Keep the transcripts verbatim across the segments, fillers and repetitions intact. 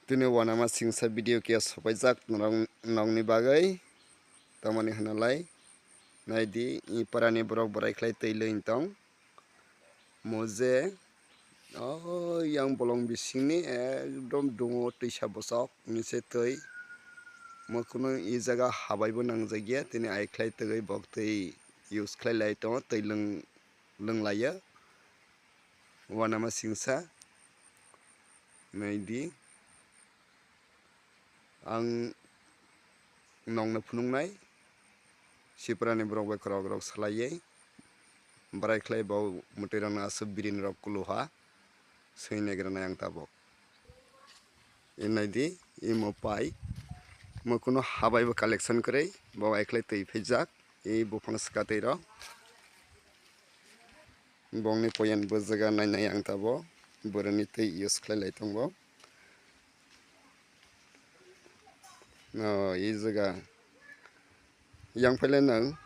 Tini wanama singsa video khe sopaijak norok, nokni bagwi. Tamoni hwnalai, naidi, i parani borok borai khlai twi lwng tong. Muje, o yang bolong bisingni ekdom dungo twisa bosok nise twi. Mo kunu i jaga habaibo nangjak ya, tini ai khlai twi bok twi use khlai lai tongo, twi lwng, lwng lai ya. Wanama singsa, naidi. Ang nokno phunuknai, Siprani borok bai khorok rok salaiwi, bwrai khlai bo mwtwi rokno aswk birin rok kuluha, swi naigra nai ang tabuk. I naidi, imo pai, mo kunu habai bo collection kwrwi, bo ai khlai twi phijak, i buphang swkatwi rok. Bongni poyan bo jaga nai nai ang tabuk, boroni twi use khlai lai tongo. O, i jaga yang phaile nang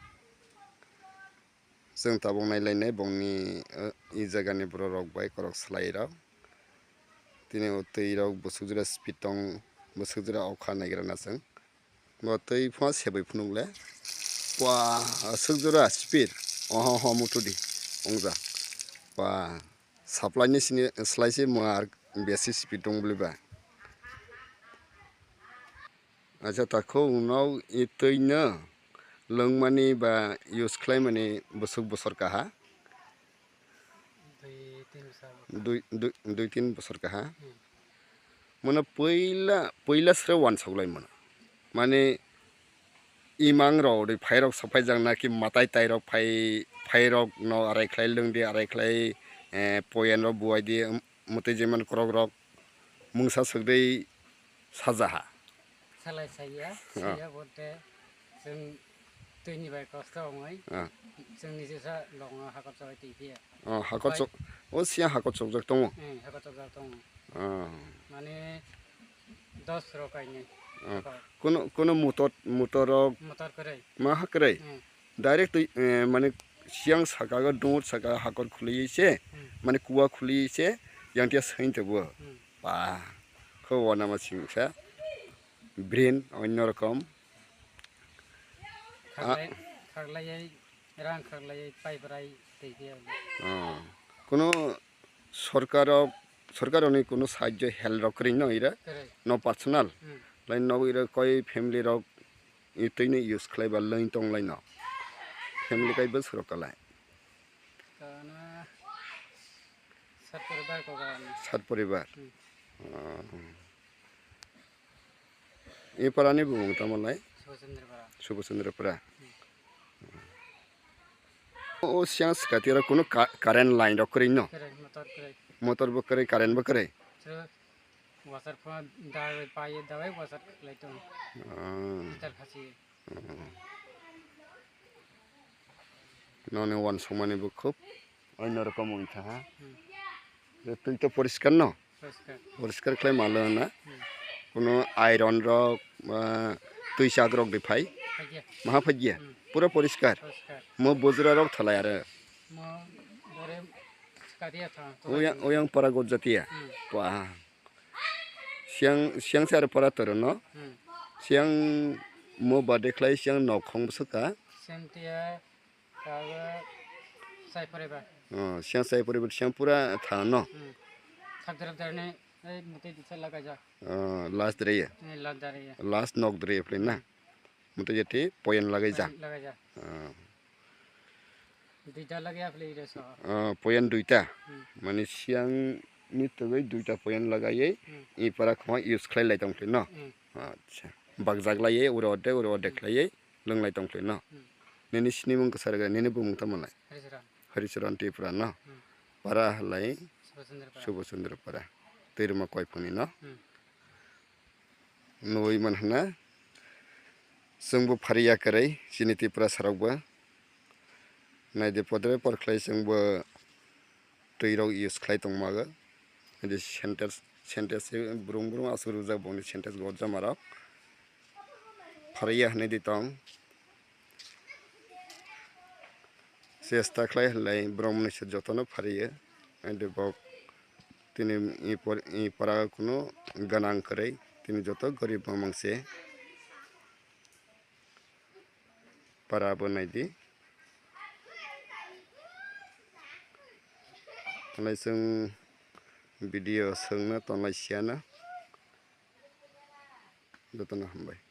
chwng tabuk nai lai nai bongni, o, i jagani borok rok bai khorok salai rok. Tini o twi rok bwswk jora speed tong, bwswk jora okha naigra na chwng. Bo twi phano sebai phunuk le. Pua, aswk jora speed. Oho, ho, mutu di. Ongja. Pua, supply ni sini, slai se mo ar besi speed tong bwlwi ba. Acha, ta kho uno i twi no lwngmani ba use khlaimani bwswk bosor kaha? Dui, tin bosor. Dui, dui, dui, tin bosor kaha. Hmm. Mano puila, puila sre wansok lai mano. Mane imang rok de phairok sopai jang naki matai tairok phai, phairok no arai khlai lwng di, arai khlai, eh, poyan rok buai di, um, mwtwi jeman korok rok mungsa swkdwi sajaha. Salai saya, ah, saya bote chwng twini bai kosto ongoi. Ah. Chwng nijesa longo hakor chawai twi phiya. Oh, hakor chok, o siya hakor chokjak tongo. Eh, hakor chokjak tongo. Ah. Mane dos rok kainwi. Ah. Hakor. Kono, kono motor, motor rok. Motor kwrwi. Ma ha kwrwi. Hmm. Direct twi, eh, mane siyang saka o dungur saka hakor khuliyui se, hmm, mane kuwa khuliyui se, yang tiya sain tebo. Hmm. Ba, kho wanama singsa. Brain onno rokom. Khaklai, ah, khaklaiwi, rang khaklaiwi, pai bwrai tei khe. Ah, kono sorkar rok, sorkar rokni kono sahajjo help rok kwrwi no ira? Kwrwi. No personal? Hmm. Lai no ira koi family rok i twi no use khlai ba lwng tong lai no. Family kai bwswk rok kalai. Kana sat poribar ko kana. Sat poribar. Hmm. Ah. I parani bumung tamo lai? Subhachandra para. Subhachandra para. Hmm. O siyang swkati aro kono ka-, current line rok kwrwi no? Kwrwi, motor kwrwi. Motor bo kwrwi, current bo kwrwi. Chwng washer pho dawai pai, dawai washer khlai tong. Ah. Hospital khasi. Ah. Noni wansukmani bo khub onno rokom wngkha ha. Hmm. Je twi to poriskar no? Poriskar. Poriskar khlai malo na. Hmm. Kono iron rok, ah, twi chak rok de phai. Phaiya. Maha phaiya. Hmm. Pura poriskar. Poriskar. Mo bujra rok thalai aro. Mo bore skadiya tha. Oyang, oyang para gojatiya. Hmm. Wah. Siyang, siyang se aro para toro no. Hmm. Siyang mo birthday khlai siyang nok khong bwswk ka? Siyang tiya kaga sai poribar. Oh, siyang sai poribar siyang pura tha no. Hmm. Thak darab darne, ei muti disa laga ja. Oh, last dre ye. Ei last dre ye. Last nok dre ye phlai na. Hmm. Muti jati poyan lagai ja. Poyan lagai ja. Oh. Duita lagaya phlai re so. Ah, poyan duita. Hmm. Mane siyang ni togwi duita poyan lagaiwi, hmm, i para khoma use khlai lai tong phai no? Hmm. Acha. Bakjak laiwi uro ode, uro ode khlaiwi lwng lai tong phai no? Hmm. Nini sinimung kwsa rwgwi, nini bumung tamo lai? Haricharan. Haricharan Tripura no? Hmm. Para halai? Subhachandra para. Subhachandra para. Twirma koi phani no? Hmm. Nugwi man hwna. Chwngbo phariya kwrwi, chini Tripurasa rokbo. Naidi podre por khlai chwngbo twi rok use khlai tongmago. Naidi sentence, sentence se brung brung aswk rwjak boni sentence gojama rok. Phariya hwnwi di tong. Chesta khlai hwnlai borok mwnwi se jotono phariyo. Naidi bok Tini i por-, i para kunu ganang kwrwi, tini joto gorib mamang se para bo naidi. Tonglai chwng video swngno tonglai siyana. Jotono hambai.